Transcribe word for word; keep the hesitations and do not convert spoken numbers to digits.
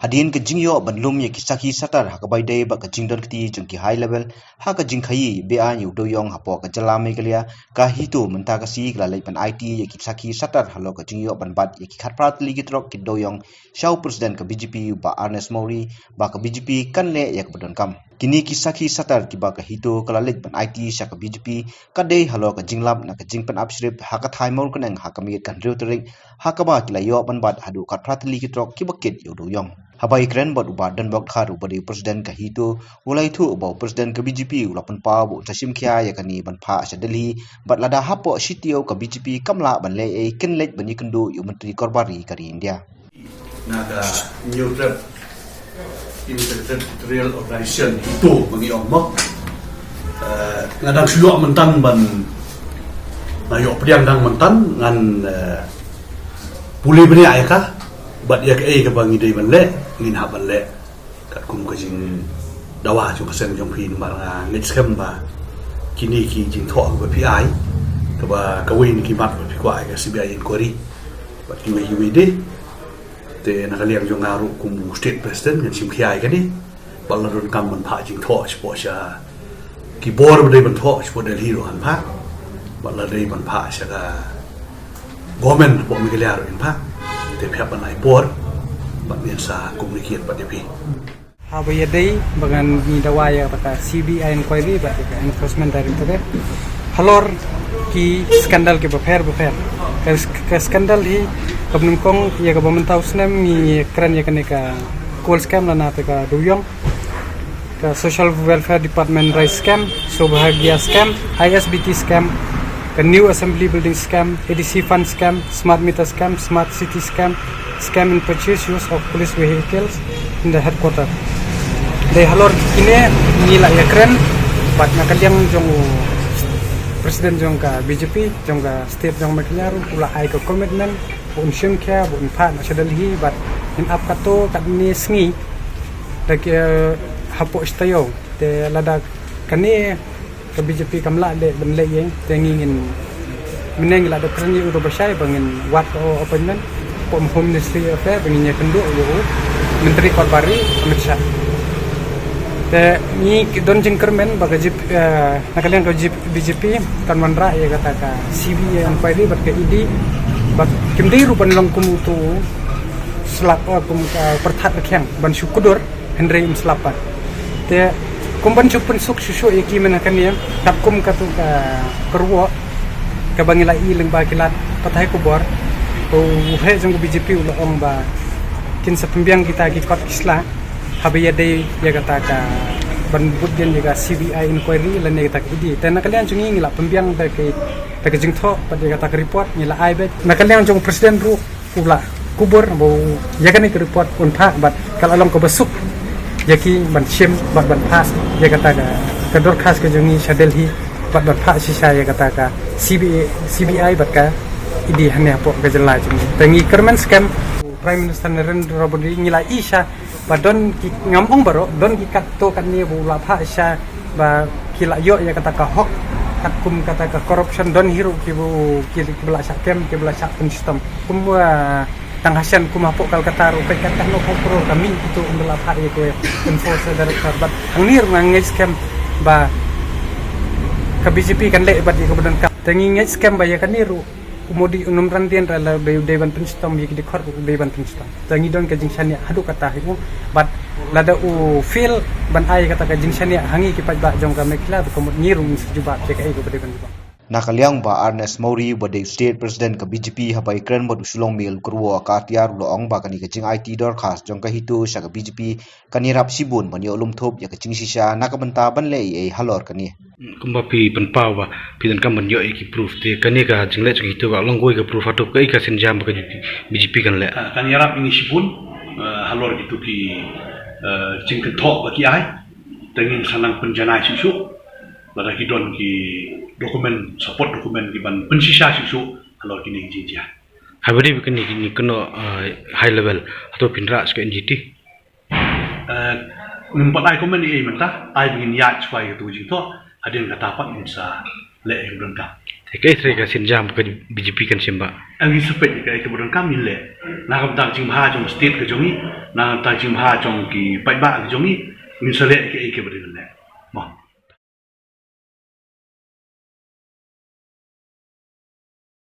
Hadien ka jingïoh ban lum ïa ki sakhi satar ha kaba ïadei bad ka jingdon kti jong ki high level ha ka jingkhaii beaiñ ïa u dewïong hapoh ka jylla Meghalaya, ka HITO mynta ka sngi ka la leit ban aiti ïa ki sakhi satar halor ka jingïoh ban bat ïa ki khatphra tylli ki trok ki dewïong sha u President ka BJP u Bah Ernest Mawrie ba ka BJP kan leh ïa kaba donkam. Kine ki sakhi satar kiba ka HITO ka la leit ban aiti sha ka BJP ka dei halor ka jinglap na ka jingpynap shrip ha ka thaiñ Mawryngkneng ha ka miet ka hynriew tarik, ha kaba ki la ïoh ban bat haduh khatphra tylli ki trok kiba kit ïa u dewïong. Haba ïakren bad u Bah Donbok Dkhar uba dei u President ka HITO, u la ïathuh ba u President ka BJP u la pynpaw ba un sa shim khia ïa kane ban phah sha Delhi, bad lada hapoh shi taïew ka BJP kam lah ban leh ei, kin leit ban ïakynduh ïa u Myntri Korbar Ri ka ri India. Na ka Hynñiewtrep Interterritorial Organization, HITO ba ngi ong mo. Eh, nga dang shu ïoh mynta ban, nga ïoh pdiang dang mynta, ngan, eh, pule bniah ïa ka, bad ïa kaei kaba ngi dei ban leh, ngin hap ban leh. Katkum ka jingdawa jong ka seng jong phi, namar nga ngeit skhem ba kine ki jingthoh kiba phi ai, kaba kawei na ki mat ba phi kwah ïa ka CBI inquiry bad kiwei kiwei de. Te na ka liang jong nga ruh kum u State President ngan shim khia ïa kane. Bad la donkam ban phah jingthoh shapoh sha ki bor ba dei ban thoh shapoh Delhi ruh ngan phah. Bad la dei ban phah sha ka government hapoh Meghalaya ruh ngan phah. Te phi hap ban ai por bad ngin sa communicate bad ïa phi. Haba ïadei ba ngan, ngi dawa ïa ka CBI inquiry bad ka Enforcement Directorate halor ki scandal kiba pher ba pher. Ka, ka scandal hi kaba nyngkong ïa kaba mynta u snem ngi kren ïa kane ka coal scam lane te ka dewïong, ka Social Welfare Department raise scam, Saubhagya scam, ISBT scam, ka New Assembly Building scam, ADC fund scam, smart meter scam, smart city scam, scam in purchase use of police vehicles in the headquarter. Dei halor kine ngi la ïakren bad na ka liang jong u President jong ka BJP jong ka state jong Meghalaya ruh u la ai ka commitment ba un shim khia, ba un phah noh sha Delhi, bad ngin ap katto katne sngi da ki, eh, hapoh shi taïew. Te lada kane ka BJP kam lah leh ban leh ei, te ngi ngin, mynne ngi la dep kren ïa u ruh ba shai ba ngin wad ka appointment hapoh Home Ministry Affair ba ngin ïakynduh ïa u Myntri Korbar Ri Amit Shah. Te ngi don jingkyrmen ba ka jip, eh, na ka liang ka jip BJP kan wanrah ïa kata ka CBI inquiry bad ka ED, bad kim dei ruh ban long kum uto u slap, eh, kum ka pyrthat rkhiang ban shu kdur, hynrei ym slap pat. Te kum ban shu pynsuk shuh shuh ïa ki mynta kane, katkum katu ka kyrwoh kaba ngi la ïohi lyngba ki lad pathai khubor, u heh jong ka BJP u la ong ba kin sa pynbiang kita ki kot ki sla haba ïadei ïa kata ka ban bud dien ïa ka CBI inquiry lane ïa kata ka ED. Te na ka liang jong ngi ngi la pynbiang da ka, da ka jingthoh bad ïa kata ka report ngi la ai beit. Na ka liang jong u President ruh u la kubur ba u ïa kane ka report un phah bad ka la long kaba suk ïa ki ban shim bad ban phah ïa kata ka, ka dorkhas ka jong ngi sha Delhi bad ban phah shisha ïa kata ka CBI, CBI bad ka ED hangne hapoh ka jylla jong ngi. Te ngi kyrmen skhem u Prime Minister Narendra Modi, ngi la ïohi sha ba don ki, ngam ong baroh, don ki katto katne ba u la phah sha ba ki la ïoh ïa kata ka hok, katkum kata ka corruption, don hi ruh ki ba u, ki, kiba la shah kem, kiba la shah pynshitom. Kum, ah, tang ha shen kum hapoh Kolkata ruh peit katno kum crore ka mih kito ym da la phah ïa ka Enforcement Directorate bad hangne ruh nga ngeit skhem ba ka BJP kan leh bad ïa kaba donkam. Te ngi ngeit skhem ba ïa kane ruh u Modi un ym ran dien, ra la dei, dei ban pynshitom ïa ki dkhot ruh dei ban pynshitom. Te ngi don ka jingshaniah haduh katta hi u, bad lada u fail ban ai kata ka jingshaniah ha ngi ki paidbah jong ka Meghalaya, te ka mut ngi ruh ngin sa jubab ïa kaei kaba dei ban jubab. Na ka liang u Bah Ernest Mawrie uba dei u State President ka BJP haba ïakren bad u Shillong Mail u kyrwoh ka Artiar u la ong ba kane ka jingaiti dorkhas jong ka HITO sha ka BJP kan ïarap shibun ban ïoh lum thup ïa ka jingshisha na ka bynta ban leh ei ei halor kane. Kumba phi pynpaw ba phi donkam ban ïoh ïa ki proof, te kane ka jingleh jong HITO ka long kawei ka proof haduh kaei ka sienjam ba ka BJP kan leh. Ah, kan ïarap ïa ngi shibun, ah, halor kito ki, ah, jingkynthoh ba ki ai. Te ngin sa nang pynjanai shuh shuh lada ki don ki document, support document ki ban pynshisha shuh shuh halor kine ki jingjia. Haba dei ba kine ki, kine, ah, high level, hato phin rah sha ka NGT? Eh, ngim pat ai comment ei ei mynta, ai ba ngin ïaid shuwa ïa katu ka jingthoh, hadien kata pat ngin sa leh ïa ka bynta. Kaei tre ka sienjam ka B J P kan shim ba? Ngi sa peit kaei kaba donkam ngin leh. Na ka bynta ka jingbha jong state ka jong ngi, na ka bynta ka jingbha jong ki paidbah ka jong ngi, ngin sa leh kaei kaba dei ban leh.